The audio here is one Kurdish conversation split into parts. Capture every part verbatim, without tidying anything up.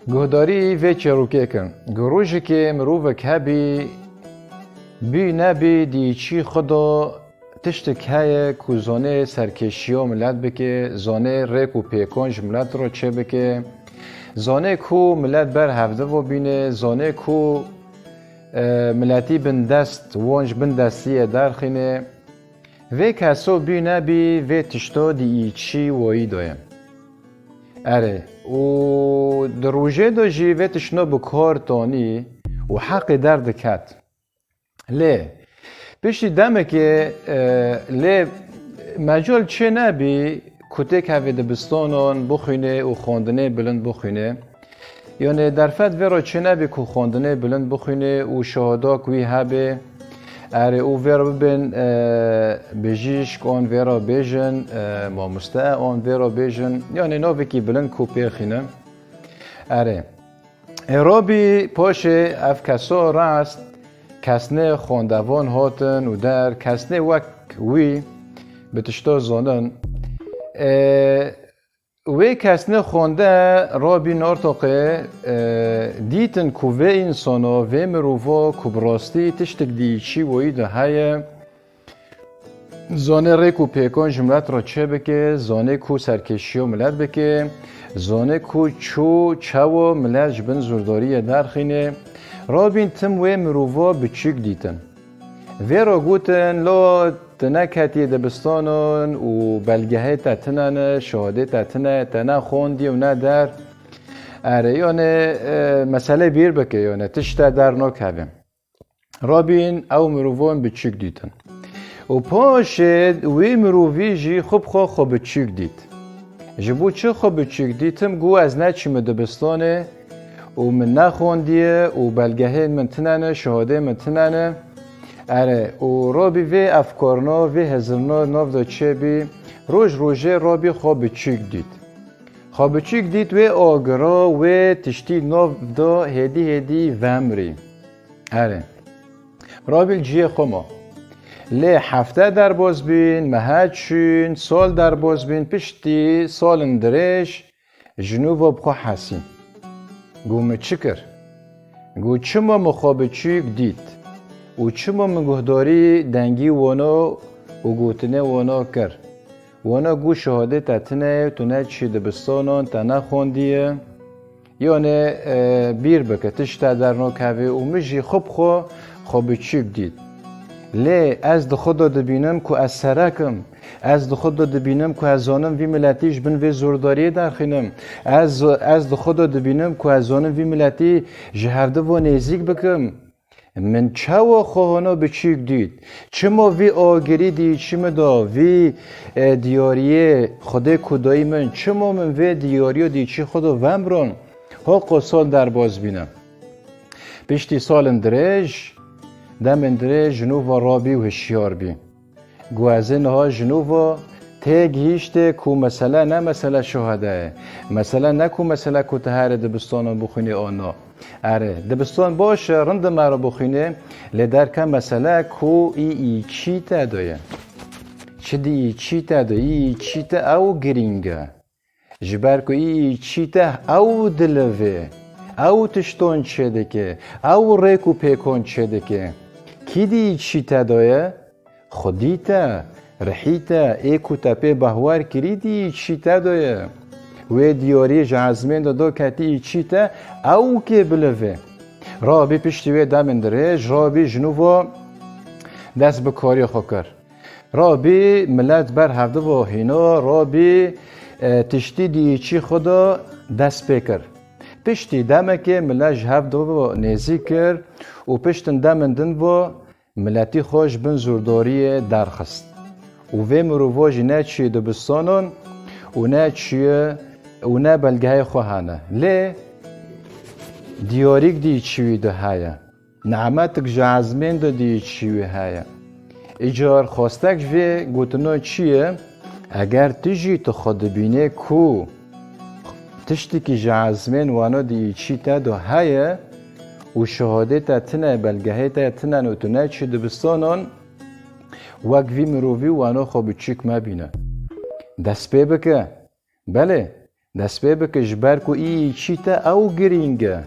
Guhdarî vê çîrokê kin. Ku rojekê mirovek hebî, bî nebî, di îçî xwe de tiştek heye ku zanê serkêşiya milet bike, zanê rêk û pêkan ji milet re çêbike, zanê ku milet ber hevdivo bîne, zanê ku, e, miletî bindest, wan ji bindestiyê derxîne. Vê keso bî nebî vê tişto di îçî wayî de ye. Erê, û di rojê de jî vê tiştno bi kar tanî û heqê derdiket. Lê piştî demekê, e, lê mecal çê nebî ku têkevê dibistanan bixwîne û xwendinê bilind bixwîne. Yanê derfet vê re çê nebî ku xwendinê bilind bixwîne û şahadak wî hebe. Erê, û vê re bibên, e, bijîşk, an vê re bêjin, e, mamoste, an vê re bêjin. Yanê navekî bilind ku pêxîne. Erê. E, Robî paşê ev keso rast, kesnê xwendevan hatin û der, kesnê wek wî bi tişto zonin. E, Wê kesnê xwende Robî Nortokê, e, dîtin ku vê însano, vê mirova ku bi rastî tiştek di îçî wayî de heye, zanê rêk û pêkan ji milet re çêbike, zanê ku serkêşiya milet bike, zanê ku çû çawa milet ji bin zordariyê derxîne. Robîn tim wê mirova biçûk dîtin. Vê re gotin, lo tu neketiye dibistanan û belgehê te tine ne, şahadê te tine, te ne xwendiye û ne der. Erê, yanê, e, mesele bîr bike, yanê tişt te dernakeve. Robîn ew mirovan biçûk dîtin. Û paşê wî mirovî jî xwe bi xwe xwe biçûk dît. Ji bo çi xwe biçûk dîtim? Got, ez neçûme dibistanê û min nexwendiye û belgehên min tine ne, şahadê min tine ne. Erê, û Robî vê efkarna, vê hezirna nav de çêbî, roj rojê Robî xwe biçûk dît. Xwe biçûk dît, wê agira, wê tiştî nav de hêdî hêdî vemirî. Erê. Robî li cihê xwe ma. Lê hefte derbas bîn, mehe çûn, sal derbas bîn, piştî salin dirêj ji nû ve bi xwe hesîn. Got, min çi kir? Got, çima min xwe biçûk dît? Û çima min guhdarî dengî wana û gotinê wana kir? Wana got, şahadê te tine ye, tu neçû dibistanan, te nexwendiye. Yanê, e, bîr bike, tişt te dernakeve û min jî xwe bi xwe, xwe biçûk dît. Lê ez di xwe de dibînim ku ez serek im. Ez di xwe de dibînim ku ez zanim vî miletî ji bin vê zordariyê derxînim. Ez, ez di xwe de dibînim ku ez zanim vî miletî ji hevdivo nêzîk bikim. Min çawa xwe hona biçûk dît? Çima vî agirî di îçî min de, vî, e, diyariyê Xwedê ku dayî min, çima min vê diyariya di îçî xwe de vemiran? Hoqo sal derbas bîne. Piştî salên dirêj, demên dirêj ji nû ve rabî û hişyar bî. Got, ez ê niha ji nû ve tê gihîştê ku mesele ne mesele şuhede ye. Mesele ne ku mesele ku tu herê dibistanan bixwînî an na. Erê, dibistan baş e, rind e me re bixwînê, lê derke mesele ku î îçî te de ye. Çi di îçî te de, î îçî te ew girîng e. Ji ber ku î îçî te ew dilivê, ew tişton çêdike, ew rêk û pêkon çêdike. Kî di îçî te de ye? Xwedî te, rihî te, ê ku te pê behwer kirî di îçî te de ye. Wê diyariyê ji ezmên de do ketî îçî te, ew kê bilivê. Rabî piştî wê demên dirêj, rabî ji nû ve dest bi karê xwe kir. Rabî milet ber hevdivo hîno, rabî, e, tiştî di îçî xwe de dest pê kir. Piştî demekê milet ji hevdivo nêzîk kir û piştin demên din ve miletî xwe ji bin zordariyê derxist. Û vê mirova jî ne çûye dibistanan û ne çûye û ne belgehê xwe hene. Lê diyarîk di îçî wî de heye. Nimetik ji ezmên de di îçî wî heye. Îcar xwestek ji vê gotina çi ye? Eger tu jî tu xwe dibînê ku tiştekî ji ezmên wana di îçî te de heye û şahadê te tine, belgehê te tine û tu neçû dibistanan, wek vî mirovî wana xwe biçûk mebîne. Dest pê bike. Belê, Dest pê bike, ji ber ku î çî te ew girîng e.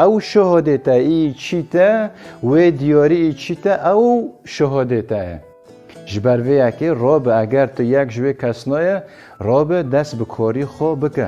Ew şuhudê te î çî te, wê diyarî î çî te ew şuhudê te ye. Ji ber vê yekê rabe, eger tu yek ji wê kesna ye, rabe dest bi karî xwe bike.